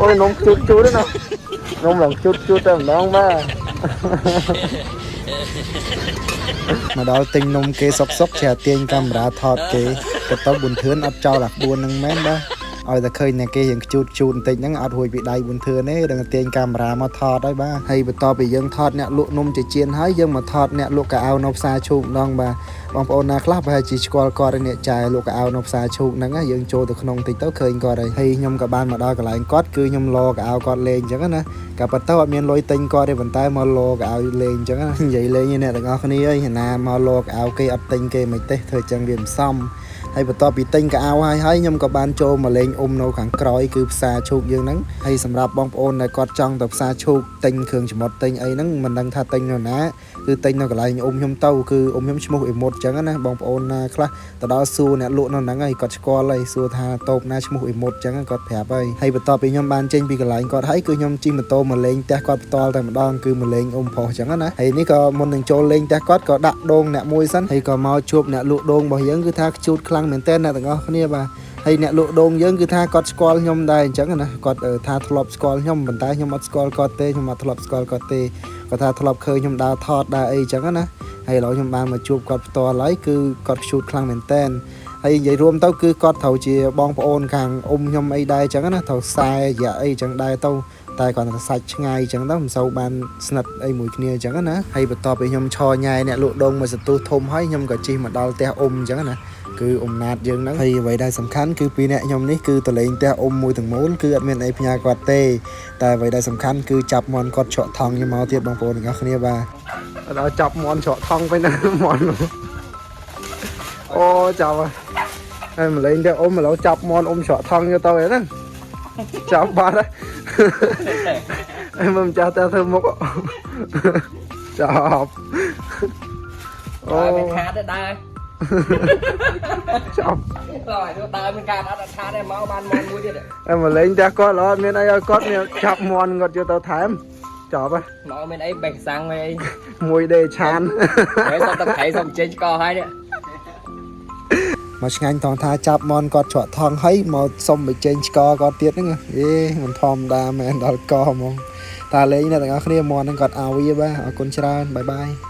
អូយនំជូតជូតណានំឡើងជូតជូតតែម្ដងបាទមកដល់ទិញនំគេសុកសុកជ្រាទាញកាមេរ៉ាថតគេក៏ទៅប៊ុនធឿនអត់ចោលអាក្បួនហ្នឹងមែនបាទឲ្យតែឃើញតែគេរៀងខ្ជូតជូតបន្តិចហ្នឹងអត់រួចពីដៃប៊ុនធឿនទេដឹងតែទាញកាមេរ៉ាមកថតហើយបាទហើយបន្ទាប់ពីយើងថតអ្នកលក់នំជាជៀនហើយយើងមកថតអ្នកលក់កៅអៅនៅផ្សារឈូកម្ដងបាទបងប្អូនណាខ្លះប្រហែលជាស្គាល់គាត់ហើយអ្នកចែលក់កៅអៅនៅផ្សារឈូកហ្នឹងណាយើងចូលទៅក្នុងតិចទៅឃើញគាត់ហើយហើយខ្ញុំក៏បានមកដល់កន្លែងគាត់គឺខ្ញុំលកៅអៅគាត់លេងអញ្ចឹងណាក៏ប៉ុន្តែអត់មានលុយទិញគាត់ទេប៉ុន្តែមកលកៅអៅលេងអញ្ចឹងណានិយាយលេងឯអ្នកទាំងអស់គ្នាអើយណាមកលកៅអៅគេអត់ទិញគេមិនទេធ្វើអញ្ចឹងវាមិនសម ហើយបន្ទាប់ពីទិញកៅអៅហើយហើយខ្ញុំក៏បានចូលមកលេងអ៊ំនៅខាងក្រោយគឺផ្សារឈូកយើងហ្នឹងហើយសម្រាប់បងប្អូនដែលគាត់ចង់ទៅផ្សារឈូកទិញគ្រឿងសមុទ្រទិញអីហ្នឹងមិនដឹងថាទិញនៅណាគឺទិញនៅកន្លែងអ៊ំខ្ញុំទៅគឺអ៊ំខ្ញុំឈ្មោះអ៊ីមុតអញ្ចឹងណាបងប្អូនណាខ្លះទៅដល់សួរអ្នកលក់នៅហ្នឹងហើយគាត់ស្គាល់ហើយសួរថាតូបណាឈ្មោះអ៊ីមុតអញ្ចឹងគាត់ប្រាប់ហើយហើយបន្ទាប់ពីខ្ញុំបានចេញពីកន្លែងគាត់ហើយគឺខ្ញុំជិះម៉ូតូមកលេងផ្ទះគាត់ផ្ទាល់តែម្ដងគឺមកលេងអ៊ំប្រុសអញ្ចឹងណាហើយនេះក៏មុននឹងចូលលេងផ្ទះគាត់ក៏ដាក់ដូងអ្នកមួយសិនហើយក៏មកជួបអ្នកលក់ដូងរបស់យើងគឺថាខ្ជូតខ្លាំងមែនទែនអ្នកទាំងអស់គ្នាបាទហើយអ្នកលក់ដូងយើងគឺថាគាត់ស្គាល់ខ្ញុំដែរអញ្ចឹងណាគាត់ថាធ្លាប់ស្គាល់ខ្ញុំប៉ុន្តែខ្ញុំអត់ស្គាល់គាត់ទេខ្ញុំអត់ធ្លាប់ស្គាល់គាត់ទេគាត់ថាធ្លាប់ឃើញខ្ញុំដើរថតដើរអីអញ្ចឹងណាហើយឥឡូវខ្ញុំបានមកជួបគាត់ផ្ទាល់ហើយគឺគាត់ខ្ជូតខ្លាំងមែនទែនហើយនិយាយរួមទៅគឺគាត់ត្រូវជាបងប្អូនខាងអ៊ំខ្ញុំអីដែរអញ្ចឹងណាត្រូវខ្សែរយៈអីអញ្ចឹងដែរទៅតែគាត់ថាសាច់ឆ្ងាយអញ្ចឹងទៅមិនសូវបានស្និទ្ធអីមួយគ្នាអញ្ចឹងណាហើយបន្ទាប់ពីខ្ញុំឈរញ៉ែអ្នកលក់ដូងមួយសន្ទុះធំហើយខ្ញុំក៏ជិះមកដល់ផ្ទះអ៊ំអញ្ចឹងណាគឺអ៊ំណាតយើងហ្នឹងហើយអ្វីដែលសំខាន់គឺពីរអ្នកខ្ញុំនេះគឺតលេងផ្ទះអ៊ំមួយទាំងមូលគឺអត់មានអីផ្ញើគាត់ទេតែអ្វីដែលសំខាន់គឺចាប់មន់គាត់ឆក់ថងខ្ញុំមកទៀតបងប្អូនទាំងអស់គ្នាបាទដល់ចាប់មន់ឆក់ថងទៅណាមន់អូចាប់ហើយមកលេងផ្ទះអ៊ំឥឡូវចាប់មន់អ៊ំឆក់ថងយកទៅហ្នឹងចាប់បាត់ហើយហើយមើលម្ចាស់តែធ្វើមុខចាប់អូ ដើរមានខាតទេដើរ ចាប់ ឡើយដើរមានខាតអត់ខាតទេមកបានមន់មួយទៀត អែមកលេងផ្ទះគាត់ល្អមានអីឲ្យគាត់មានចាប់មន់គាត់យកទៅថែមចប់ហ៎ មកមានអីបេះសាំងអី មួយដេឆាន ហើយសុំទឹកថៃសុំចេញឆ្កហើយនេះ មកឆ្ងាញ់ថងថាចាប់មន់គាត់ច្រកថងហើយមកសុំបញ្ចេញឆ្កគាត់ទៀតហ្នឹងអេមិនធម្មតាមែនដល់កហ្មងតាលេងអ្នកទាំងអស់គ្នាមន់ហ្នឹងគាត់ឲ្យវាបាទអរគុណច្រើន bye bye.